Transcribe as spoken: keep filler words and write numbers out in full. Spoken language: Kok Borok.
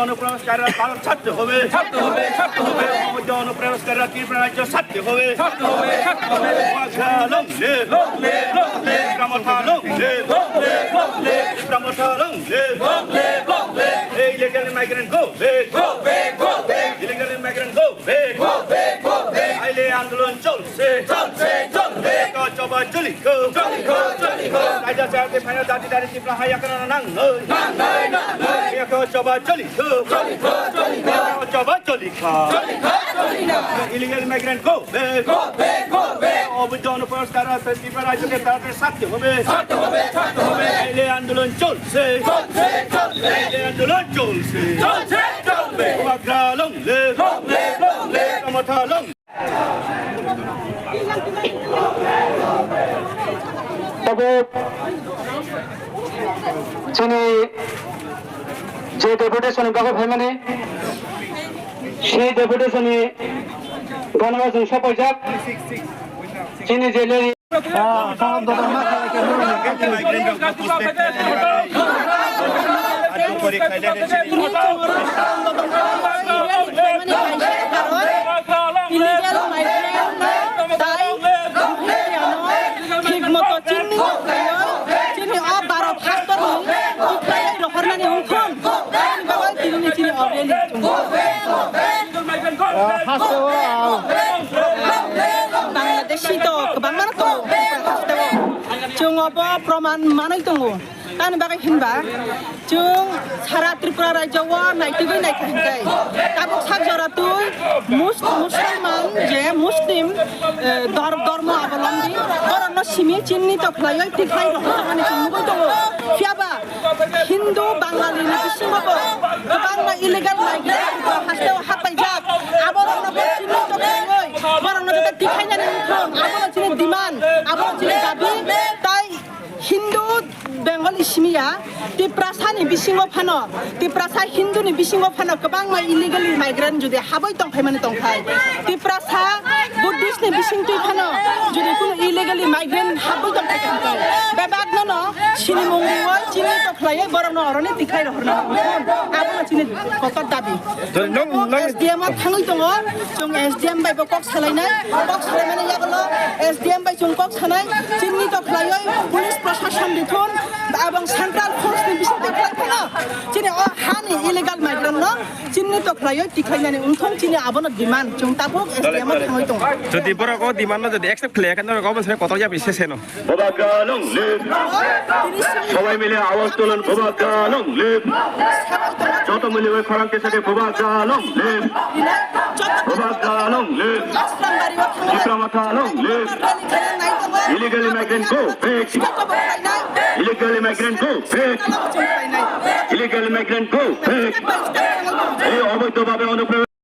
অনুপ্রবেশকারীরা ভারত ছাড়তে হবে। ছাড়তে হবে, ছাড়তে হবে। অবৈধ অনুপ্রবেশকারীরা ত্রিপুরা রাজ্য ছাড়তে হবে। ছাড়তে হবে, ছাড়তে হবে। Wagah long live। Long live, long live। Tipramotha long live। Long live, long live। Tipramotha long live। Long live, long live। Illegal immigrant go back। Go back, go back। Illegal immigrant go back। Go back, go back। Aile andolon chol চলছে, চলছে, চলবে। Eko choba choli kho, choli kho, choli kho। Raja chate phana dati dari Tripura hai akana nang noi, nang noi, nang noi। Eko choba choli kho, choli kho, choli kho। Eko choba choli kha, choli kha, choli kha। Illegal migrant go back, go back, go back। অবৈধ অনুপ্রবেশকারীরা Tripura রাজ্যকে তাড়াতাড়ি ছাড়তে হবে, ছাড়তে হবে, ছাড়তে হবে। Aile andolon chol চলছে, চলবে। Aile andolon চলছে, চলছে, চলবে। Wagah long live। Long live, long live। Tipramotha long live। Tabuk chini je deputation ni bagwi phaimani, si deputation ni gana chwng sapaijak. Chini je le Illegal migrant no tai India no thik moto chini, chini o Bharat hasto ni uklai rohornani wngthun. Ani bagwi tini chini o rally chwng. Bangladeshi to kwbangma no tongo Tripura hasteo. Chwng obo proman manwi tongo. Tamni bagwi hinba chwng sara Tripura rajyo o naitugwi naikha hinkai. Tabuk sak jora twi mus-, Musulman je Muslim, eh, dor-, dormo abolombi borokno simi chinni to khlaiwi tikhlai rok tongmani chwng nugwi tongo. Phiyaba Hindu Bangali ni bisingo bo kwbangma illegal migrant hasteo hapaijak. Aborokno bo chini to khlaiwi borokno joto tikhainani wngthong. Abono chini demand, abono chini dabi. Tai Hindu Bengali simi ya, Tiprasa ni bisingo phano, Tiprasa Hindu ni bisingo phano kwbangma illegal migrant jodi habwi tongphaimani tongkhai. Tiprasa Buddhist ni bising twi phano jodi kunu illegal migrant habwi tongphai tongkhai, bebak no no sinimung riwi chini to khlaiwi borok no oroni tikhai rohorna. Abono chini kotor dabi. Tei nwng, nwng S D M o thangwi tongo, chwng S D M bai bo kok salainai, kok salaimani yagulo S D M bai chwng kok sanai, chini to khlaiwi police proshashan rithun, abong central force ni bising to khlai phano, chini o hani illegal migrant no chini to khlaiwi tikhlainani wngthong, chini abono demand, chwng tabuk S D M o thangwi tongo. Jodi borok o demand no jodi accept khlaiya khe norok obo se kotor ya bise seno. Bubagra long live. সবাই মিলে আওয়াজ তুলুন, Bubagra long live. যত মূল্য হয় খরাং কেসাকে Bubagra long live. Bubagra long live. Tipra Motha long live. Illegal migrant go back. Illegal migrant go back. Illegal migrant go back. এই অবৈধভাবে অনুপ্রবেশ